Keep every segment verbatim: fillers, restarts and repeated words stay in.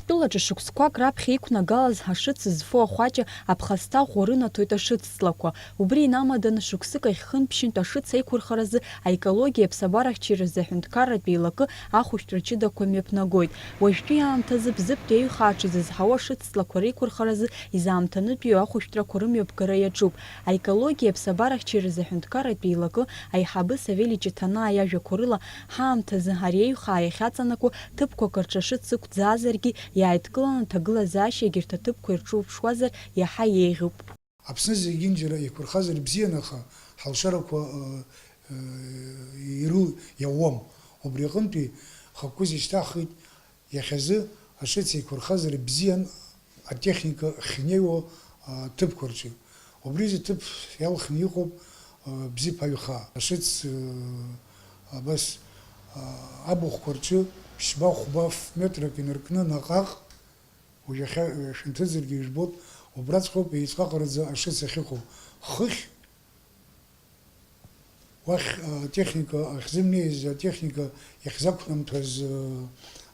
Тәылаҿы шықәсқәак раԥхьа иқәнагалаз ашыц зфо ахәаҷы аԥхасҭа ӷәӷәа рынаҭоит ашыцҵлақәа. Убри инамаданы шықәсык ахь хынтә-ԥшьынтә ашыц аиқәырхаразы аекологиеи аԥсабарахьчареи рзы аҳәынҭқарратә еилакы ахәышәтәра ҷыдақәа мҩаԥнагоит. Уажәтәи аамҭазы Бзыԥтәи аҩхаа аҽазызҳауа ашыцҵлақәа реиқәырхаразы изаамҭанытәиу ахәышәтәрақәа рымҩаԥгара иаҿуп. Аекологиеи аԥсабарахьчареи рзы аҳәынҭқарратә еилакы аиҳабы Савели Ҷыҭанаа иажәақәа рыла, ҳаамҭазы ари аҩхаа иахьаҵанакуа ҭыԥқәак рҿы ашыц ықәӡаазаргьы, иааидкыланы аҭагылазаашьа егьырҭ аҭыԥқәа ирҿурԥшуазар иаҳа еиӷьуп. Аԥсны зегьынџьара еиқәырхазар бзиан, аха ҳалшарақәа, ы, ы, иру иауам. Убри аҟынтәи хықәкыс ишьҭаҳхит, иахьазы ашыц еиқәырхазар бзиан атехника ахьнеиуа, а, ҭыԥқәа рҿы. Убри азы ҭыԥ иалхны иҟоуп, а, Бзиԥ аҩхаа. Ашыц, ы, абас, а, абахәқәа рҿы ԥшьба-хәба ф-, метрак инаркны наҟ-ааҟ, уажә иахьа, э, шәынҭыҵыргьы ижәбоит, убраҵәҟьоуп еицҟаҟараӡа ашыц ахьыҟоу. Хыхь уахь, а, техника ахьзымнеиз, атехника иахьзақәнамҭәаз, э,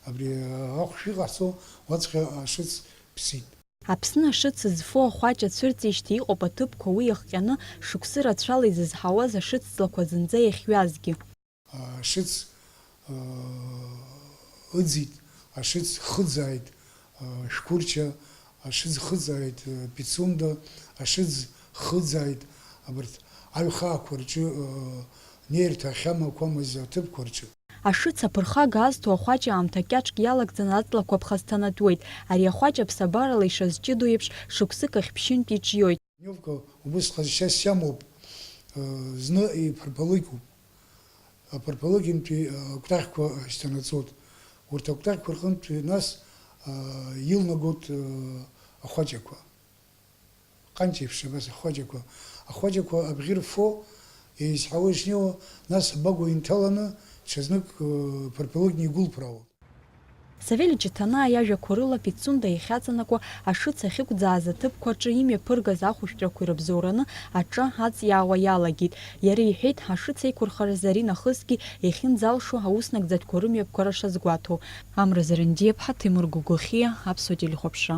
абри, а, ахәшә иҟаҳҵо, уаҵәҟьа ашыц ԥсит. Аԥсны ашыц зфо ахәаҷ ацәырҵижьҭеи иҟоуп аҭыԥқәа уи иахҟьаны шықәсы рацәала изызҳауаз ашыцҵлақәа зынӡа иахьҩазгьы. Ашыц, э, ыӡит, ашыц хыӡааит, э, Шәқәырча, ашыц хыӡааит, э, Пицунда, ашыц хыӡааит, абарҭ аҩхаақәа рҿы, э, неирҭа ахьамақәамыз аҭыԥқәа рҿы. Ашыц аԥырхага азҭо ахәаҷ аамҭа кьаҿк иалагӡаны аҵлақәа ԥхасҭанатәуеит. Ари ахәаҷ аԥсабарала ишазҷыдоу еиԥш, шықәсык ахь ԥшьынтә иҿиоит. Дневка убыс ҟазшьас иамоуп, э, зны иԥырԥалыкьуп. Аԥырԥалыкьынтәи, э, акәтаӷьқәа шьҭанаҵоит. Урҭ акәтаӷьқәа рҟынтәи нас, э, илнагоит, э, ахәаҷақәа. Ҟанҷеиԥш абас ахәаҷақәа. Ахәаҷақәа абӷьы рфо, еизҳауа ишнеиуа, нас абагәа инҭаланы, ҽазнык, э, ԥырԥалыкьны игәылԥраауа. Савели Ҷыҭанаа иажәақәа рыла, Пицунда иахьаҵанакуа ашыц ахьықәӡааз аҭыԥқәа рҿы имҩаԥыргаз ахәышәтәрақәа ирыбзоураны аҿа аҵиаауа иалагеит. Иара иҳәеит, ашыц еиқәырхаразы аринахысгьы иахьынӡалшо аус нагӡатәқәа рымҩаԥгара шазгәаҭоу. Амра Зарандиаԥҳа, Ҭемыр Гогохиа, Аԥсуа телехәаԥшра.